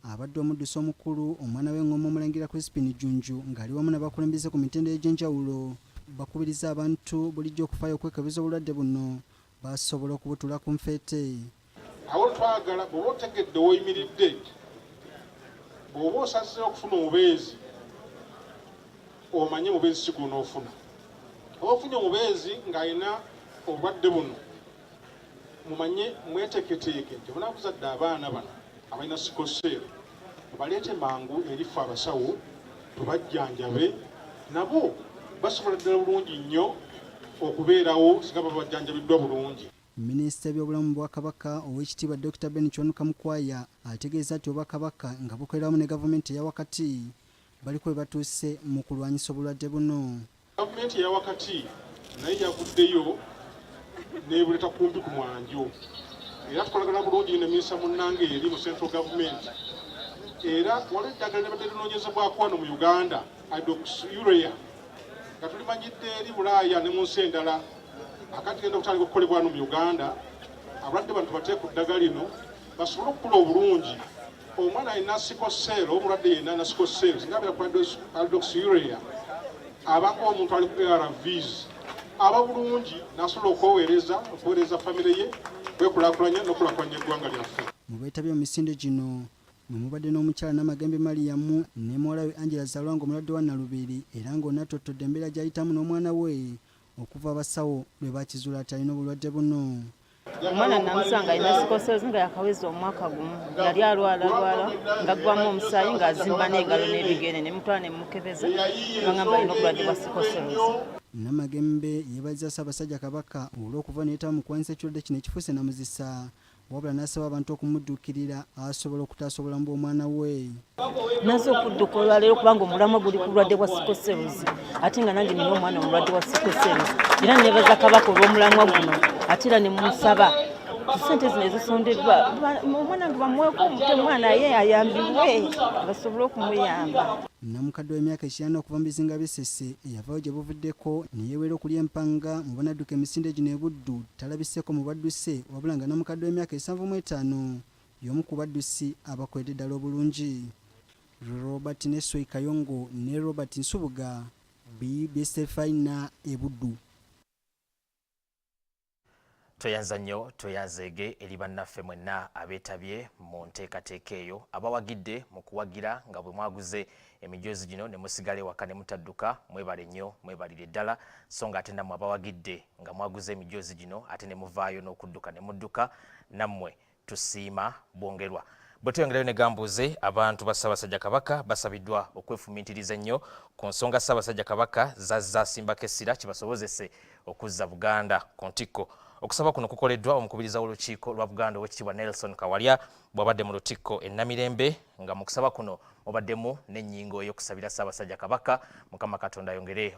Abadde omuddusi omukulu omwana w'engoma Omulangira Crispin Jjunju ng'ali wamu n'abakulembeze ku mitendera egy'enjawulo bakubiriza abantu bulijjo okufaayo okwekebeza obulwadde buno basobola okubutula ku nfeete. Awo twagala bw'oba otegedde w'oyimiridde, bw'oba osazeewo okufuna omubeezi, omanye mubeezi ki gw'onoofuna. Oba ofunye omubeezi ng'alina obulwadde buno, mumanye mweteeketeeke nti omunaabuzadde abaana bano abalina sickle cell mubaleete mangu eri ffe abasawo tubajjanjabe, nabo basobola ddala bulungi nnyo okubeerawo singa baba bajjanjabiddwa bulungi. Minisita w'ebyobulamu mu Bwakabaka, Oweekitiibwa Dokita Ben Kiwanuka Mukwaya ategeeza nti Obwakabaka nga bukolera wamu ne gavumenti eya wakati baliko we batuuse mu kulwanyisa obulwadde buno. Gavumenti eya wakati naye yavuddeyo n'ebuleeta kumpi ku mwanjo, era tukolagana bulungi ne minisita munnange eri mu central government, era waliwo eddagala libadde linoonyezebwako wano mu Uganda, hydroxyurea, nga tulimanyidde eri Bulaaya ne mu nsi endala. Akati genda okutandika okukolebwa wano mu Uganda, abalwadde bano tubateeke ku ddagala lino basobole okukula obulungi. Omwana alina sickle cell, omulwadde yenna alina sickle cell, singa abeera ku hydroxyurea abanga omuntu ali ku ARVs, aba bulungi n'asobola okweweereza, okuweereza famire ye, kwekulaakulanya n'okulaakulanya eggwanga lyaffe. Mu beetabye mu misinde gino mwe mubadde n'omukyala Namagembe Mariamu ne muwala we Angela Zalwango omulwadde wa Nalubiri, era ng'onaatottodde embeera gy'ayitamu n'omwana we okuva abasawo lwe bakizuula ati alina obulwadde buno. Omwana namusanga alina sickle cells nga yakaweza omwaka gumu, yali alwalalwala ng'aggwamu omusaayi, ng'azimba n'engalo n'ebigere, ne mutwala ne mukebeza, bagamba alina obulwadde bwa sickle cells. Namagembe yeebazizza Ssaabasajja Kabaka olw'okuva neyeetaba mu kulwanyisa ekirwadde kino ekifuuse namuzisa, wabula n'asaba abantu okumudduukirira asobola okutaasa obulamu bw'omwana we. Naze okudduka olwaleero kubanga omulamwa guli ku bulwadde bwa sickle cells, ate nga nange nina omwana omulwadde wa sickle cells, era nebaza Kabaka olw'omulamwa guno, ate era ne musaba sente zino ezisondeddwa omwana nge bamuweeko omute, omwana ye ayambibwe, basobole okumuyamba. Namukadde w'emyaka 80 okuva mu bizinga by'e Ssese eyavaayo gye buvuddeko ne yeewera okulya empanga mu banadduka emisinde gino e Buddu talabiseeko mu badduse, wabula nga namukadde w'emyaka 75 y'omu ku baddusi abakoledde ddala obulungi. Robert Nesoi Kayongo ne Robert Nsubuga, BBS Terefayina e Buddu. Tweyanza nnyo, tweyanzeege eri bannaffe mwenna abeetabye mu nteekateeka eyo, abawagidde mu kuwagira nga bwe mwaguze emijoozi gino ne musigala ewaka ne mutadduka. Mwebale nnyo, mwebalire ddala. So nga ate nammwe abawagidde nga mwaguze emijoozi gino ate ne muvaayo n'okudduka ne mudduka, nammwe tusiima bwongerwa. Bwe tweyongerayo ne gambuuze, abantu ba Ssaabasajja Kabaka basabiddwa okwefumiitiriza ennyo ku nsonga Ssaabasajja Kabaka zazza asimbako essira kibasobozese okuzza Buganda ku ntikko. Okusaba kuno kukoleddwa omukubiriza w'Olukiiko lwa Buganda, Oweekitiibwa Nelson Kawalya, bw'abadde mu Lutikko e Namirembe, nga mu kusaba kuno mubaddemu n'ennyingo ey'okusabira Ssaabasajja Kabaka, Mukama Katonda ayongere